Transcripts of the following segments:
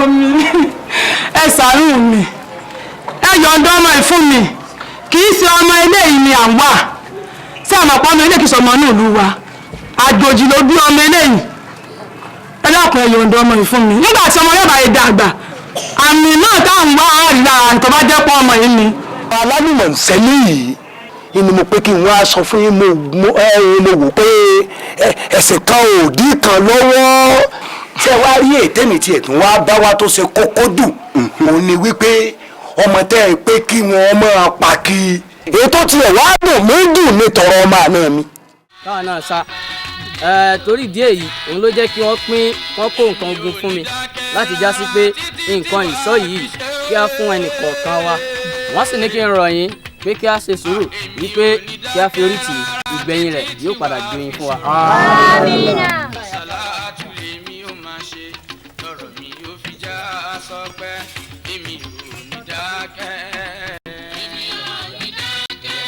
mi, ẹ ṣàánú mi, ẹ yọ̀ǹda ọmọ yìí fún mi. Kì í ṣe ọmọ eléyìí ni à ń wà sí àmọ̀pọ̀ ọmọ eléyìí kì í ṣe ọmọ inú ìlú wa, àjòjì ló bí ọmọ eléyìí. Ẹ dákun, ẹ yọ̀ǹda ọmọ yìí fún mi. Nígbà tí ọmọ yóò bá yẹ dàgbà, àmì náà táwọn wá àárín lára nǹkan bá jẹ́ pọ́ ọmọ yìí ni. Alálùmọ̀ sẹ́lẹ̀ yìí ni mo pé kí n wá sọ fún yín. Mo wò pé ẹsẹ̀ kan ò dí kan lọ́wọ́. Ṣé wàá rí ètè mi tiẹ̀ tún wá bá wa tó ṣe kókó dùn, òun ni wípé ọmọ tẹ́ ẹ pé kí wọ́n máa pa kí ètò tiẹ̀ wá dùn mí dùn ní tọrọ ọmọ àná mi. Káwọn náà sá ẹ, torí ìdí èyí òun ló jẹ́ kí wọ́n pín, wọ́n kó nǹkan ogun fún mi láti já sí pé nǹkan ìṣọ́ yìí kí á fún ẹnì kọ̀ọ̀kan wa. Wọ́n sì ní kí n rọ̀ yín pé kí á ṣe sùúrù, wípé kí á fi orí tì í, ìgbẹ̀yìn rẹ̀ yóò padà joyin fún wa. Sàlátù lèmi ó máa ṣe, lọ́rọ̀ mi ó fi já sọpẹ́, èmi ò ní dákẹ́. Èmi ò ní dákẹ́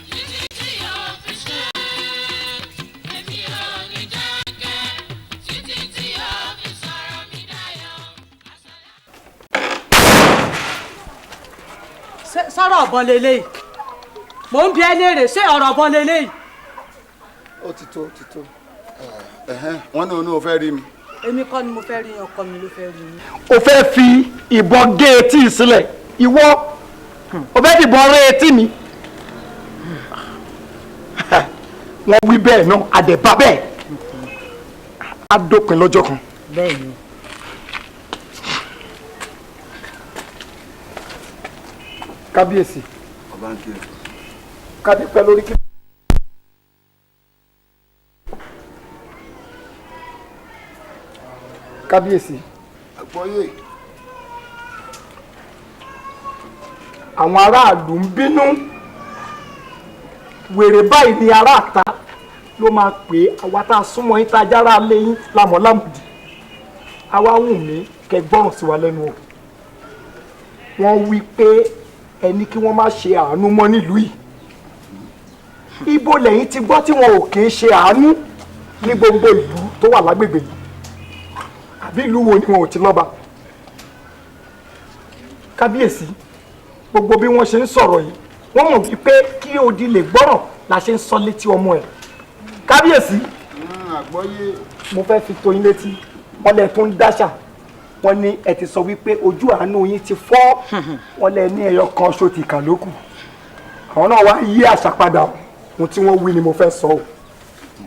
títí tí yóò fi ṣe. Èmi ò ní dákẹ́ títí tí yóò fi sọ̀rọ̀ mi dayọ̀. Sọ̀rọ̀ ọ̀bọ̀n lélẹ́yìí, mò ń bi ẹ́ léèrè, ṣé ọ̀rọ̀ ọ̀bọ̀n lélẹ́yìí? Ó ti tó, ó ti tó. Wọ́n ní onú o fẹ́ rí mi. Èmi kọ́ ni mo fẹ́ rí yín, ọkọ mi ló fẹ́ rí yín. O fẹ́ fi ìbọn gé etí sílẹ̀, ìwọ o fẹ́ fìbọn rẹ́ etí mi. Wọ́n wí bẹ́ẹ̀ náà, àdẹ̀bá bẹ́ẹ̀ á dópin lọ́jọ́ kan. Bẹ́ẹ̀ni. Kábíyèsí. Ọba ń kí ẹ. Kádé pẹ́ lórí kí. Kábíyèsí. Àgbọ́yé. Àwọn aráàlú ń bínú wèrè báyìí ni aráàta ló máa pè é. Àwa tá a súnmọ́ yín, tá a jára lé yín lámọ̀ lámùdí, àwa wù mí kẹ́ gbọ́ràn sí wa lẹ́nu o. Wọ́n wí pé ẹni kí wọ́n má ṣe àánú mọ́ nílùú yìí. Ibo lẹ́yìn ti gbọ́ tí wọn ò kì í ṣe àánú ní gbogbo ìlú tó wà lágbègbè yìí? Àbí ìlú wo ni wọn ò ti lọ́ba? Kábíyèsí, gbogbo bí wọ́n ṣe ń sọ̀rọ̀ yìí, wọ́n mọ̀ wípé kí odi lè gbọ́ràn la ṣe ń sọ létí ọmọ ẹ̀. Kábíyèsí. Àgbọ́yé. Mo fẹ́ fi tó yín létí, wọ́n lẹ tó ń dáṣà, wọ́n ní ẹ ti sọ wípé ojú àánú yín ti fọ́, wọ́n lẹ ní ẹyọ kan ṣo ti kà lókù. Àwọn náà wá yí àṣà padà. Ohun tí wọ́n wí ni mo fẹ́ sọ o.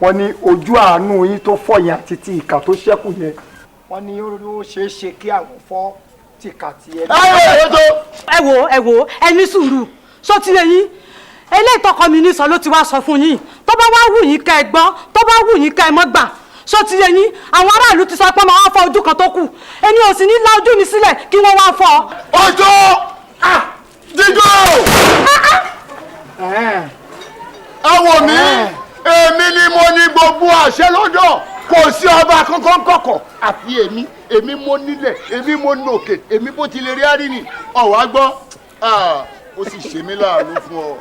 Wọ́n ní ojú àánú yín tó fọ́ yẹn àti ti ìkà tó ṣẹ́kù yẹn, wọ́n ní ó ṣeé ṣe kí àwọn fọ́ tìkà tiẹ̀. Ẹ wo, ẹ wo, ẹ ní sùúrù. Sọ ti yẹ yín, eléyìí tọkọ mi ní sọ ló ti wá sọ fún yín. Tó bá wá wù yín ká ẹ gbọ́, tó bá wù yín ká ẹ mọ́ gbà. Sọ ti yẹ yín, àwọn aráàlú ti sọ pé máa wá fọ́ ojú kan tó kù. Èmi ò sì ní la ojú mi sílẹ̀ kí wọ́n wá fọ́. Ọjọ́ jíjọ́ àwọn mi, èmi ni mo ní gbogbo àṣẹ lọ́dọ̀. Kò sí ọba kankan kọ̀kọ̀ àfi èmi. Èmi mo nílẹ̀, èmi mo nòkè, èmi bó ti lè rí àríní ọ̀wá gbọ́. Ó sì ṣe mí láàánú fún ọ,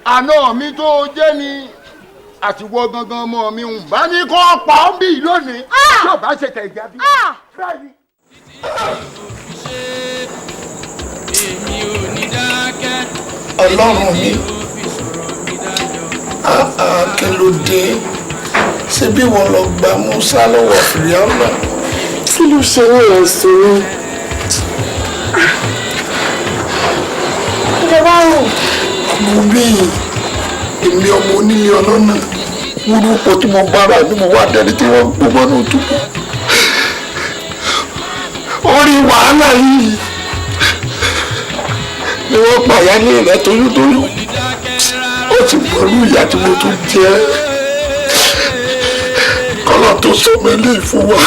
àná mi tó jẹ́ ni àtiwọ́ gangan mọ́ mi ń bá ní kó pa ọ́ bí lónìí yóò bá ṣe tẹ̀ ìjà bí. Èmi ò ní dákẹ́. Ọlọ́run mi, kí ló dé? Ṣé bí wọ́n lọ gba Musa lọ́wọ́ Fìríàmà? Kí ló ṣe ní ẹ̀sùn mi? Ìjọba rò. Mo bí èmi ọmọ onílé ọlọ́nà wúrúpọ̀ tí mo bára ní mo wá dẹni tí wọ́n gbó mọ́nú túbú. Orí wàhálà yìí ni wọ́n pa ìyáálé rẹ̀ toyúntoyún. Ó ti pẹ̀lú ìyá tí mo tún jẹ́ kọ́lá tó sọ mí lè fún wa.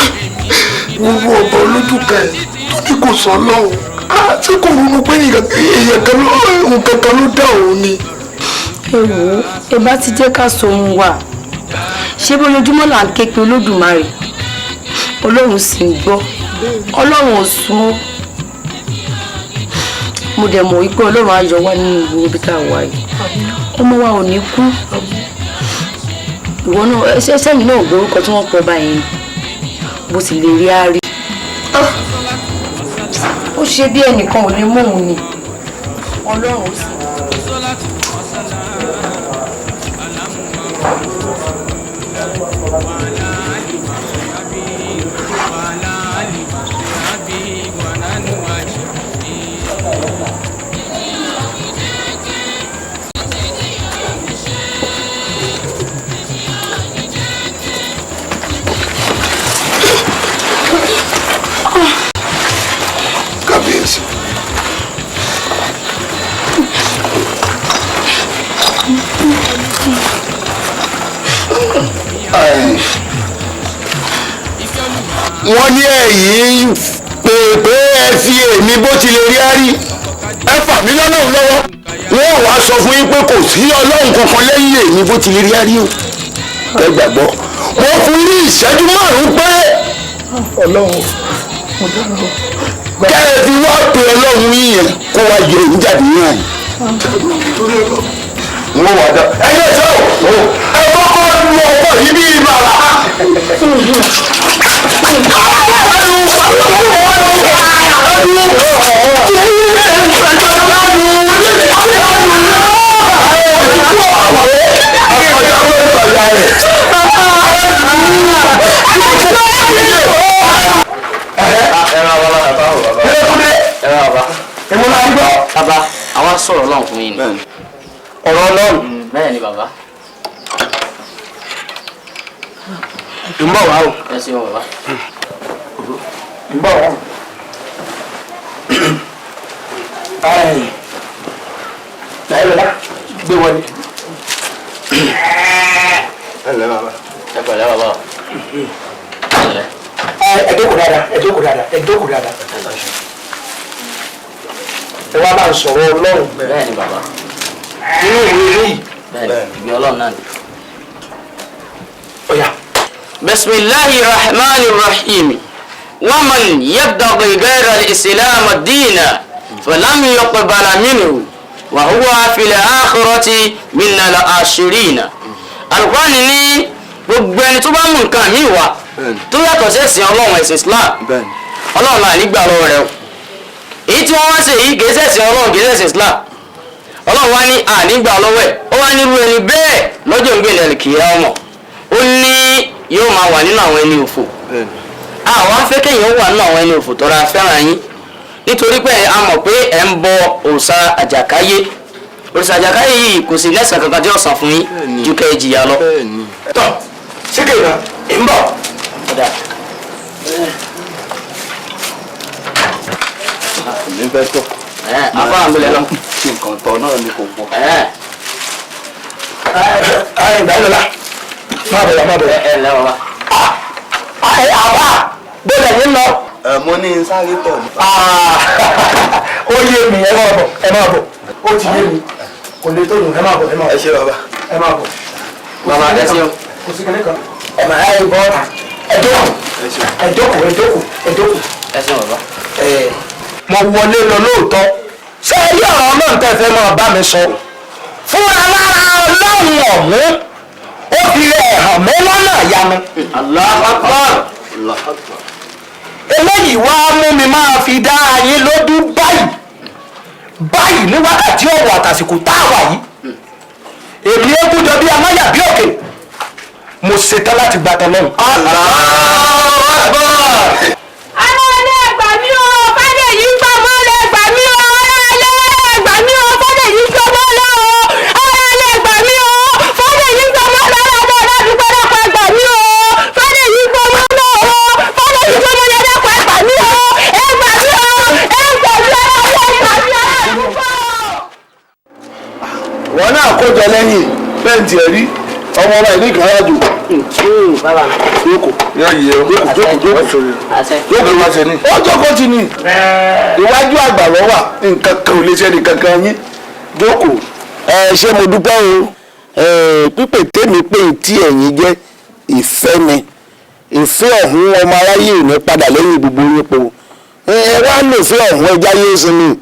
Wúrú ọba olójú kan tó ní kò sọ lọ́hùn tí kò ronú pé èèyàn kan ló nǹkan kan ló dá òun ni. Ẹ wò ó, ẹ bá ti jẹ́ ká sọ ohun wa. Ṣé bójoojúmọ́ là ń ké pe Olódùmarè? Ọlọ́run sì ń gbọ́, Ọlọ́run ò sùn ó. Mo dẹ̀ mọ̀ wípé Ọlọ́run á yọ wá nínú gbogbo ibi tá a wà yìí. Ọmọ wa ò ní kú. Ìwọ náà, sẹ́yìn náà gbórúkọ tí wọ́n pọ̀ báyìí, bó ti lè rí á rí. Ó ṣe bí ẹnìkan ò lè mú òun ni. Ọlọ́run ó sì. Kábíyèsí. Wọ́n ní ẹ̀yìn pé pé ẹ fi èmi bó ti lè rí árí, ẹ fà mí lọ́nà lọ́wọ́. Wọ́n wàá sọ fún yín pé kò sí ọlọ́run kankan lẹ́yìn èmi bó ti lè rí árí o. Ẹ gbàgbọ́, mo fún ní ìṣẹ́jú 5 pé Ọlọ́run mo dáná o. Kẹ́ ẹ fi wá pe ọlọ́run yín yẹn kó wá yọ èyí jáde ní àyè. Wọ́n wà dá ẹ yẹ sọ ẹ kọ́kọ́ lu ọkọ̀ yìí bí bàbá. Bàbá, àwa sọ̀rọ̀ Ọlọ́run fún yín ni. Ọ̀rọ̀ Ọlọ́run. Bẹ́ẹ̀ ni bàbá. Ń bọ̀ wá o. Ẹ ṣeun bàbá. Ń bọ̀ wá o. Láìlọ́lá gbé wọlé. Ẹ ǹlẹ́ bàbá. Ẹ pẹ̀lẹ́ bàbá o. Ẹ jókòó dáadáa, ẹ jókòó dáadáa, ẹ jókòó dáadáa. Ẹ wá bá ń sọ̀rọ̀ Ọlọ́run. Bẹ́ẹ̀ ni bàbá. Nínú ìwé eléyìí. Bẹ́ẹ̀ ni, ìwé Ọlọ́run náà ni. Ọ̀yà. Bisimilahi rahmani rahim. Waman yabtaghi ghayra al-islam diina falam yuqbala minhu wa huwa fil akhirati minal ashirina. Al-Qur'ani ní gbogbo ẹni tó bá mú nǹkan míì wá tó yàtọ̀ sí ẹ̀sìn Ọlọ́run, ẹ̀sìn Islam, Ọlọ́run là nígbà lọ́wọ́ rẹ̀ o. Èyí tí wọ́n wá ṣe yìí kìí ṣẹ̀sìn Ọlọ́run, kìí ṣẹ̀sìn Islam. Ọlọ́run wá ní ànígbà lọ́wọ́ ẹ̀. Ó wá nírú ẹni bẹ́ẹ̀ lọ́jọ́ ìgbìlẹ̀ kìí ọmọ, ó ní yóò máa wà nínú àwọn ẹni òfò. Àwọn afẹ́ kéèyàn wà nínú àwọn ẹni òfò tọ́ra fẹ́ràn yín, nítorí pé a mọ̀ pé ẹ̀ ń bọ òòṣà àjàkáyé. Òòṣà àjàkáyé yìí kò sí lẹ́sàn kankan tí ó san fún yín ju kẹ́ ẹ jìyà lọ. Tọ́ síkè náà ń bọ̀. Èmi fẹ́ tọ̀. Afárá mi lẹ lọ. Nǹkan tọ̀ náà ni kò pọ̀. Ẹ Ìgbàlódé má bẹ̀rẹ̀ má bẹ̀rẹ̀. Ẹ ǹlẹ́ bàbá. Àbá bó lẹ̀ ní lọ. Ẹ mo ní sáré tọ̀ ni. Ó yé mi, ẹ máa bọ̀, ẹ máa bọ̀. Ó ti yé mi, kò lè tó lò, ẹ máa bọ̀, ẹ máa bọ̀. Ẹ ṣé bàbá. Ẹ máa bọ̀. Bàbá ẹ ṣeun. Kò sí kẹ́lẹ́ kan. Ẹ máa ẹ bọ́ ọ̀tà. Ẹ jókòó, ẹ jókòó, ẹ jókòó, ẹ jókòó. Ẹ ṣeun bàbá. Mo wọlé lọ lóòótọ́. Ṣé ẹ rí ọ̀rọ̀ Ọlọ́run tẹ́ fẹ́ máa bá mi sọ? Fúnra lára Ọlọ́run ọ̀hún ó fi rẹ̀ hàn mí lọ́nà ìyanu. Allahu Akbar. Eléyìí wá mú mi máa fi dá ayé lójú báyìí báyìí ní wákàtí ọ̀wọ̀ àtàsìkò tá a wà yìí. Èmi eégún jọ bí amáyà bí òkè. Mo ṣetán láti gba tọlọ́run. Allahu Akbar. Aráalé gbà mí o, fádé yìí ń gbọmọ lẹ gbà mí o, aráalé gbà mí o, fádé yìí ń gbọmọ lẹ o, aráalé gbà mí o, fádé yìí ń gbọmọ lẹ aráalé aládùúgbò dàpọ̀ gbà mí o, fádé yìí ń gbọmọ lẹ o, fádé yìí ń gbọmọ lẹ dàpọ̀ gbà mí o, ẹ gbà mí o, ẹ gbà mí o, ẹ gbà mí o, aládùúgbò. Wọn náà kójọ lẹ́yìn bẹ́ǹtì ẹ̀rí ọmọ ọba ìlú ìkàrà jù. Jókòó yóò yẹ o. Jókòó jókòó jókòó má ṣe ní. Ó jókòó ti ní. Iwájú àgbà ló wà, nǹkan kan ò lè ṣe nǹkan kan yín. Jókòó. Ẹ ṣé mo dúpẹ́ o. Pípè tèmi pé tí ẹ̀yin jẹ́ ìfẹ́ ni, ìfẹ́ ọ̀hún ọmọ aráyé ò ní padà lẹ́yìn gbogbo yípo. Ẹ wá lò fẹ́ ọ̀hún ẹja yé sinmi.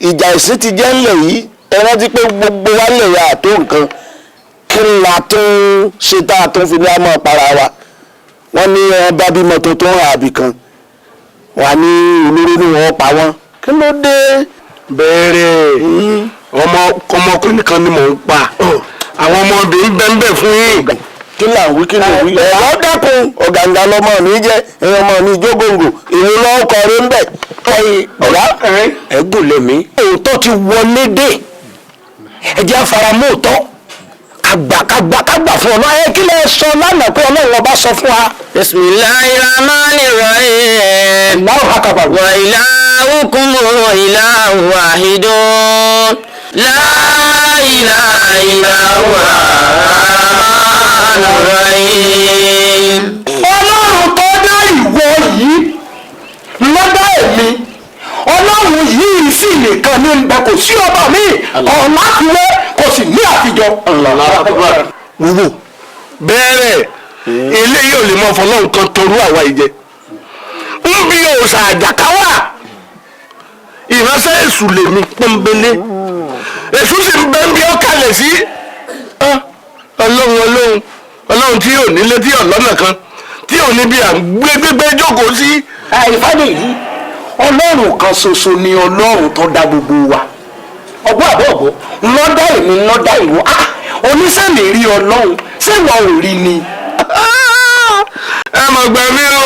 Ìjà ìsín ti jẹ́ ńlẹ̀ yìí, ẹ rántí pé gbogbo wa lè ra àtó nǹkan. Kí la tún ṣe tá a tún fi ní àmọ́ para wa? Wọ́n ní ẹ bá bímọ tuntun ra àbì kan, Wà ní olóró ni wọ́n pa wọ́n. Kí ló dé? Bẹ́ẹ̀rẹ̀ ọmọkùnrin kan ni mò ń pa. Àwọn ọmọbìnrin bẹ́ẹ̀ fún yín. Kí là ń wí, kí là ń wí. Ẹ̀rọ dákun, ọ̀gàǹgà lọmọ mi jẹ́, ẹ̀yìn ọmọ mi jógòǹgò, ìlú lọ́wọ́ kọrin ń bẹ̀. Ọ̀gá ẹ̀gùn lèmi. Òótọ́ ti wọlé dé. Ẹ jẹ́ àfaramọ́ òótọ́. Kàgbà kàgbà fún ọ náà. Ẹ kí lẹ sọ lánàá pé Ọlọ́run ọba sọ fún wa. Bismillahirrahmanirrahim. Allahu akbar. Wa ilahukum ilahun wahidun. La ilaha illa huwa ar-rahmanir-rahim. Ọlọ́run tó dá ìwọ yìí lọ́dá èmi, Ọlọ́run yìí sì nìkan ní nbẹ, kò sí ọba mi ọ̀la fiwé, kò sì ní àfijọ́. Wúwo bẹ́ẹ̀rẹ̀ eléyìí ò lè mọ fọlọ́run kan torú àwa ìjẹ. Ń bí òòṣà àjàká wà, ìránṣẹ́ èṣù lèmi pọ́nbélé, èṣù sì ń bẹ́ ń bí ó kalẹ̀ sí. Ọlọ́run ọlọ́run ọlọ́run tí ò nílé, tí ò lọ́nà kan, tí ò níbi à ń gbé gbégbé jókòó sí. Àìfáàdé yìí, Ọlọ́run kan ṣoṣo ni Ọlọ́run tó dá gbogbo wa. Ọgbọ́n àbọ̀ ọ̀gbọ́ lọ́dá èmi lọ́dá ìwọ. Oníṣẹ́mi rí Ọlọ́run, ṣé ìwọ ò rí ni? Ẹ mọ̀ gbà mí o,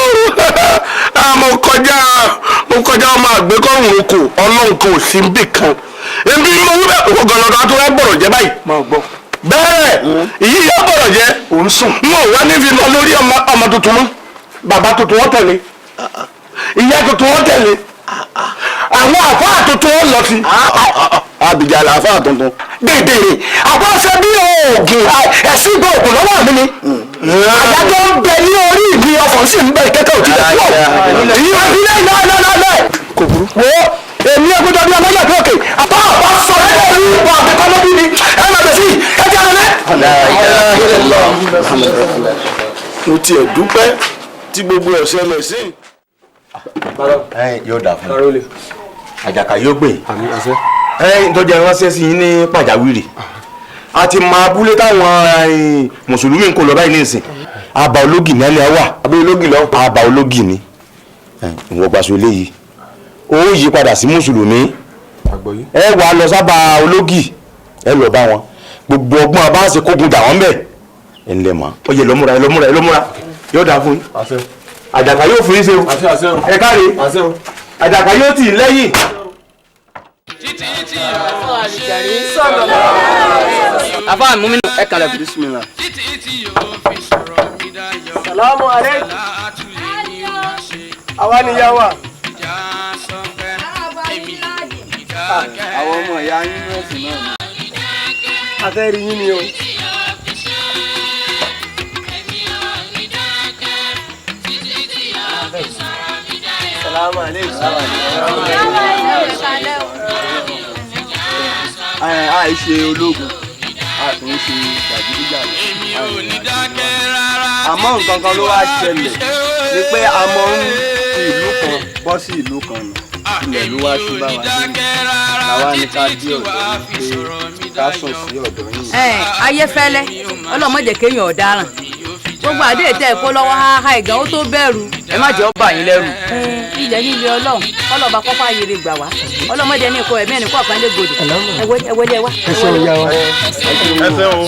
mo kọjá ọmọ àgbékọ̀rùn oko, Ọlọ́run kan ò sí níbì kan. Èmi mo wí bẹ́ẹ̀, òkò gọlọ́dọ̀ tó wá bọ̀rọ̀ jẹ́ báyìí. Bẹ́ẹ̀ ìyí yóò bọ̀rọ̀ jẹ́. Òun sùn. N ò wá nífi lọ lórí ọmọ tuntun mọ́. Bàbá tuntun wọ́n tẹ̀lé, ìyá tuntun wọ́n tẹ̀lé, àwọn àfáà tuntun wọ́n lọ sí. Àbíjà làáfáà tuntun. Dèdèrè àbọ̀ṣe bí oògùn ẹ̀sìn gbọ́ oògùn lọ́wọ́ mi ni. Àyájọ́ ń bẹ ní orí mi, ọkàn sì ń bẹ ìkẹ́kẹ́ òtítọ́ kúrò. Ìyá ìbílẹ̀ iná. Kò burú. Wo èmi ẹgbẹ́jọ́ bí ọlọ́yà bí òkè. Àbá àbá sọ ẹ́ ní ìwà àbẹ̀kọ́ lóbi ni. Ẹ máa bẹ̀ sí ẹ jẹ́ àlẹ́. Mo tiẹ̀ dúpẹ́ tí gbogbo ẹ̀ ṣẹlẹ̀ sí. Yóò dà fún mi. Àjàkà yóò gbè. Tó jẹ́ ránṣẹ́ sí yín ní pàjáwìrì. A ti mọ abúlé táwọn mùsùlùmí ń kó lọ báyìí nísìn. Àbá ológì ní alẹ́ wà. Àbá ológì lọ. Àbá ológì ni. Ìwọ gbaṣọ eléyìí. Ó yí padà sí mùsùlùmí. Ẹ wà lọ sábà ológì. Ẹ lọ bá wọn. Gbogbo ọgbọ́n abáṣe kógun dà wọ́n bẹ̀. Ẹ ǹlẹ́ mọ́. Ó yẹ lọ́múra ẹ lọ́múra ẹ lọ́múra. Yóò dà fún yín. Àjàkà yóò fún yín ṣe o. Ẹ káre. Àjàkà yóò tì í lẹ́yìn. Àfáà Múmínú ẹ kàlẹ̀ kù. Salamu alaikum. Àwa ni yá wa. Àwọn ọmọ ìyá yín ní ẹ̀sìn náà ni. A fẹ́ rí yín ni o. Salamu alaikum. Àì ṣe ológun, a kì í ṣe jàgídíjàgan. Àmọ́ nǹkan kan ló wá ṣẹlẹ̀ ni pé a mọ̀ ń fi ìlú kan bọ́ sí ìlú kan nù. Ilẹ̀ ló wá ṣú bá wa dé. Àwa ni ká dé ọ̀dọ̀ yín pé ká sùn sí ọ̀dọ̀ yín. Ayéfẹ́lẹ́, ọlọ́mọdé kéèyàn ọ̀daràn. Gbogbo àdé tẹ́ ẹ kó lọ́wọ́ háhá ìgàn ó tó bẹ̀rù. Ẹ má jẹ́ ó bà yín lẹ́rù. Ilẹ̀ nílé Ọlọ́run, kọ́lọ́ba kọ́fà yèrè gbà wá. Ọlọ́mọdé ní ikọ̀ ẹ̀mí ẹnì kọ̀ọ̀kan lè gbòdò. Ẹ wọlé ẹ wá. Ẹ ṣeun ìyá wa. Ẹ ṣeun o.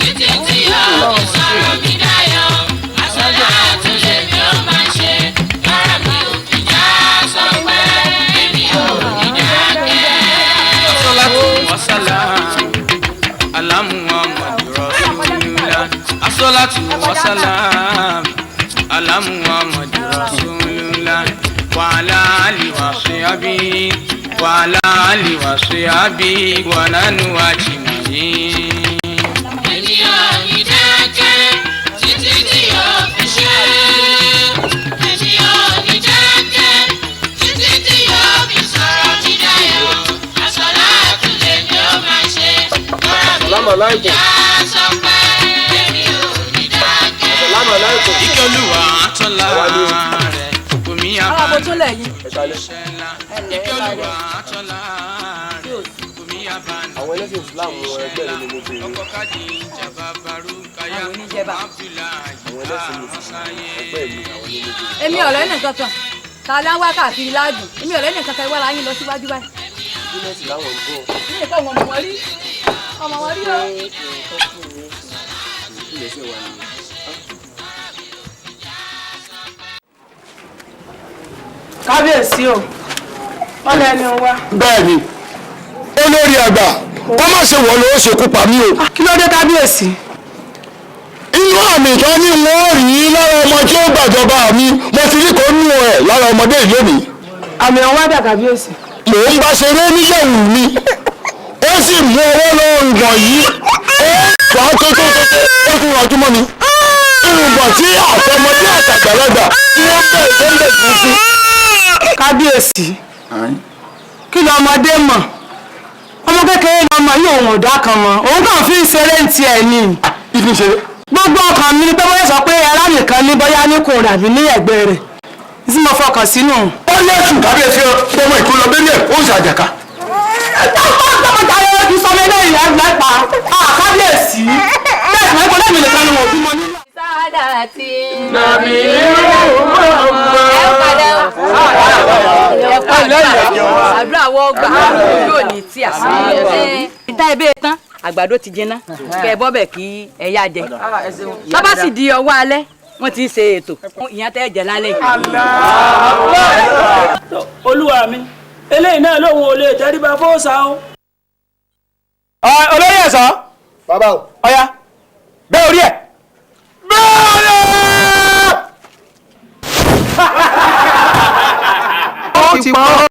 Asolatu wasalam ala Muhammad rasulullah wa ala ali wa sahbi wa ala ali wa sahbi wa nanu ajma'in. Èmi ò ní dákẹ́ títí tí yóò fi ṣe. Èmi ò ní dákẹ́ títí tí yóò fi sọ̀rọ̀ mi dayọ̀. Àsọ̀látù lèmi ó máa ṣe. Ọ̀rọ̀ mi ò já sọpẹ́. Èmi ò ní dákẹ́. Ìkẹ́ Olúwa àtọ́lá rẹ̀ omi Àwọn àbá àbò tún lẹ̀ yín. Ìkẹ́ Olúwa àtọ́lá rẹ̀ omi àbá Àwọn ẹlẹ́sìn Islam ẹgbẹ́ mi ni mo bèèrè. ọkọ̀ kájí ìjàmbá barúkayá Àwọn oníjẹba. Abdullahi Àwọn ẹlẹ́sìn mùsùlùmí ẹgbẹ́ mi àwọn ni mo bèèrè. Èmi ọ̀rẹ́ nìkan kan. Ta ló ń wá káàkiri láàgùn? Èmi ọ̀rẹ́ nìkan kan ìwọ́ra yín lọ síwájú báyìí. Bílẹ̀sì láwọn ń bọ̀. Ní ìkọ́ wọn mọ̀ wọ́n rí. Ọmọ wọn rí o. Kábíyèsí o, wọ́n lẹ́nu wa. Bẹ́ẹ̀ni, olórí àgbà, kó má ṣe wọ̀ ló ṣekú pa mí o. Kí ló dé kábíyèsí? Inú àmì kan ní wọ́n rí lára ọmọ tí ó gbàjọba mi, mo ti rí kó nú ẹ̀ lára ọmọdé ìlú mi. Àmì ọ̀hún wá dà kábíyèsí. Mò ń bá ṣeré níyẹ̀wù mi, ó sì mú ọwọ́ lọ rùgbọ̀n yìí, ó fà á tó tó tó tó tún rọjú mọ́ mi. Irùngbọ̀n tí àtọmọdé àtàgbàlagbà tí wọ́n bẹ̀rẹ̀ tó ń bẹ̀ fún sí. Kábíyèsí, kí lọmọdé mọ̀? Ọmọ kékeré lọmọ yìí òun ò dá kan mọ̀, òun kàn fi ń ṣeré ń tiẹ̀ ni. Ìfi ń ṣeré. Gbogbo ọkàn mi ni pé bóyá sọ pé ẹlá nìkan ní bóyá níkùn rẹ̀ àbí ní ẹ̀gbẹ́ rẹ̀ tí mo fọkàn sínú. Ó lẹ́sùn kábíyèsí ọmọ ìkólọ bẹ́ẹ̀ ó ń ṣàjàká. Tọ́mọ̀tà ayẹyẹ kì í sọmọ eléyìí ẹgbẹ́ pa kábíyèsí bẹ́ẹ̀ sì máa ń kọ́ lẹ́mìí nìkan ni wọ́n bímọ nínú. Sádàtì. Nàbí irú Ẹ padà ẹ kú àdúrà wọ́n gbà yóò ní tí a. Ìta ebe tán àgbàdo ti jiná kẹ ẹ bọ́ bẹ̀ kí ẹ yá jẹ. Tó bá sì di ọwọ́ alẹ́ wọ́n ti ń ṣe ètò ìyẹn tẹ́ jẹ lálẹ́. Olúwa mi, eléyìí náà lòun ò lè tẹríba fóòsà o. Olóyè ẹ̀sán. Bàbá o. Ọ̀ya bẹ́ẹ̀ orí ẹ̀. Ó ti pọ̀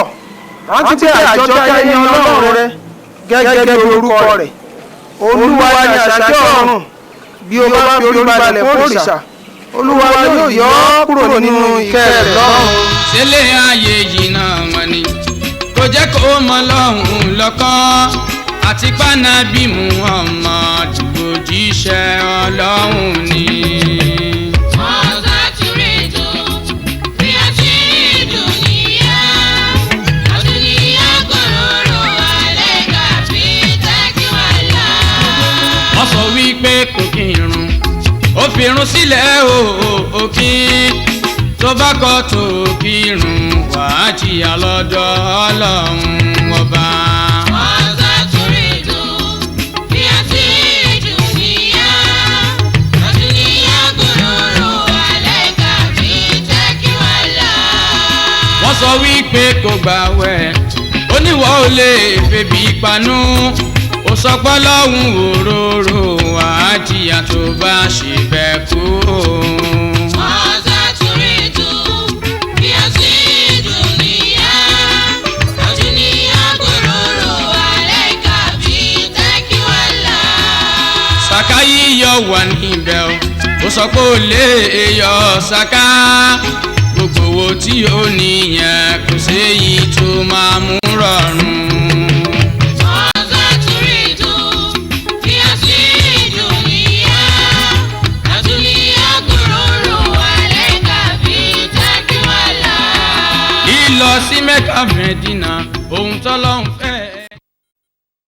rántí pé àjọkẹ́ ayé ni Ọlọ́run rẹ gẹ́gẹ́ bí orúkọ rẹ̀. Olúwa ni àṣàkẹ́ ọ̀run, bí o bá fi orí balẹ̀ fún òrìṣà, Olúwa yóò yọ ọ́ kúrò nínú ìkẹ́ rẹ̀ lọ́run. Sílé ayé jìnnà wọn ni kò jẹ́ kó mọ lọ́hùn lọ́kàn àti pánábì Muhammad òjíṣẹ́ Ọlọ́run ni. Wọ́n sọ wípé kò kí irun, ó fi irun sílẹ̀ o kí tó bá kọ́ tó kí irun wàá jìyà lọ́dọ̀ Ọlọ́run ọba. Wọ́n sọ wípé kò gbàwẹ̀, oníwọ̀ ò lè febi panú, ó sọ pé lọ́hùn òróró wàá jìyà tó bá ṣe bẹ́ẹ̀ kú. Sàká yíyọ wà níbẹ̀ o, ó sọ pé ó lè yọ sàká, gbogbo owó tí ó níyẹn kò séyìí tó máa mú rọrùn. Lílọ sí Mẹ́kà Mẹ́dínà ohun tọ́lọ́hun fẹ́.